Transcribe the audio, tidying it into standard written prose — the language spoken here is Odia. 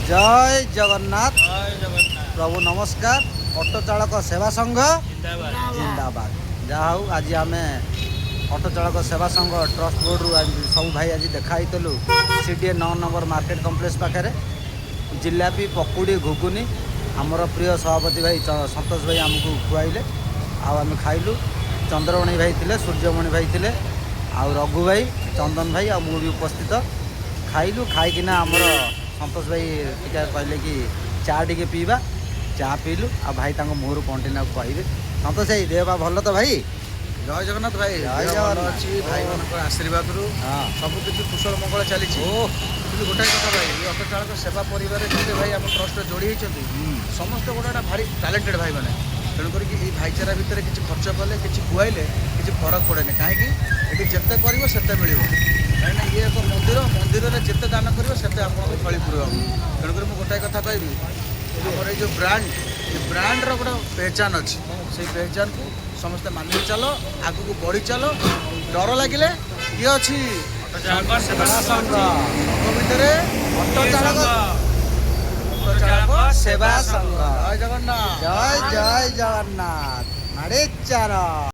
ଜୟ ଜଗନ୍ନାଥ। ଜୟ ଜଗନ୍ନାଥ। ପ୍ରଭୁ ନମସ୍କାର। ଅଟୋ ଚାଳକ ସେବା ସଂଘ ଜିନ୍ଦାବାଦ। ଜିନ୍ଦାବାଦ। ଯାହା ହଉ, ଆଜି ଆମେ ଅଟୋ ଚାଳକ ସେବା ସଂଘ ଟ୍ରଷ୍ଟ ବୋର୍ଡ଼ରୁ ଆଜି ସବୁ ଭାଇ ଆଜି ଦେଖା ହେଇଥିଲୁ ସିଡିଏ 9 ନମ୍ବର ମାର୍କେଟ କମ୍ପ୍ଲେକ୍ସ ପାଖରେ। ଜିଲାପି, ପକୁଡ଼ି, ଘୁଗୁନି ଆମର ପ୍ରିୟ ସଭାପତି ଭାଇ ସନ୍ତୋଷ ଭାଇ ଆମକୁ ଖୁଆଇଲେ ଆଉ ଆମେ ଖାଇଲୁ। ଚନ୍ଦ୍ରମଣି ଭାଇ ଥିଲେ, ସୂର୍ଯ୍ୟମଣି ଭାଇ ଥିଲେ, ଆଉ ରଘୁ ଭାଇ, ଚନ୍ଦନ ଭାଇ ଆଉ ମୁଁ ବି ଉପସ୍ଥିତ। ଖାଇଲୁ। ଖାଇକିନା ଆମର ସନ୍ତୋଷ ଭାଇ ଟିକେ କହିଲେ କି ଚା ଟିକେ ପିଇବା। ଚା ପିଇଲୁ। ଆଉ ଭାଇ ତାଙ୍କ ମୁହଁରୁ କଣ୍ଟିନ୍ୟୁ କହିବେ। ସନ୍ତୋଷ ଭାଇ, ଦେହ ପା ଭଲ ତ ଭାଇ? ଜୟ ଜଗନ୍ନାଥ ଭାଇ। ଜୟ ଦେହ ଭଲ ଜଗନ୍ନାଥ। ଅଛି। ଭାଇମାନଙ୍କର ଆଶୀର୍ବାଦରୁ ସବୁ କିଛି କୁଶଳ ମଙ୍ଗଳ ଚାଲିଛି। କିନ୍ତୁ ଗୋଟାଏ କଥା ଭାଇ, ଏଇ ଅଟୋ ଚାଳକ ସେବା ପରିବାରରେ ଯେତେ ଭାଇ ଆମ ଟ୍ରଷ୍ଟରେ ଯୋଡ଼ି ହେଇଛନ୍ତି, ସମସ୍ତେ ଗୋଟେ ଗୋଟେ ଭାରି ଟ୍ୟାଲେଣ୍ଟେଡ୍ ଭାଇମାନେ। ତେଣୁ କରିକି ଏଇ ଭାଇଚାରା ଭିତରେ କିଛି ଖର୍ଚ୍ଚ କଲେ, କିଛି ଖୁଆଇଲେ କିଛି ଫରକ ପଡ଼େନି। କାହିଁକି ଏଠି ଯେତେ କରିବ ସେତେ ମିଳିବ। କାହିଁକିନା ଇଏ ଏକ ମନ୍ଦିର। ମନ୍ଦିରରେ ଯେତେ ଦାନ କରିବ, ସେତେ ଆପଣଙ୍କ ଥଳି ପୁରିବ। ତେଣୁକରି ମୁଁ ଗୋଟାଏ କଥା କହିବି, ଆମର ଏଇ ଯେଉଁ ବ୍ରାଣ୍ଡ, ଏ ବ୍ରାଣ୍ଡର ଗୋଟେ ପେହଚାନ ଅଛି। ସେଇ ପେହଚାନକୁ ସମସ୍ତେ ମାନି ଚାଲ, ଆଗକୁ ବଢ଼ି ଚାଲ। ଡର ଲାଗିଲେ କିଏ ଅଛି? ଅଟୋ ଚାଳକ ସେବା ସଂଘ। ସଂଘ ଭିତରେ ଅଟୋ ଚାଳକ ଅଟୋ ଚାଳକ ସେବା ସଂଘ। ଜୟ ଜଗନ୍ନାଥ। ଜୟ ଜୟ ଜଗନ୍ନାଥ। ମାଡ଼ି ଚାଲ।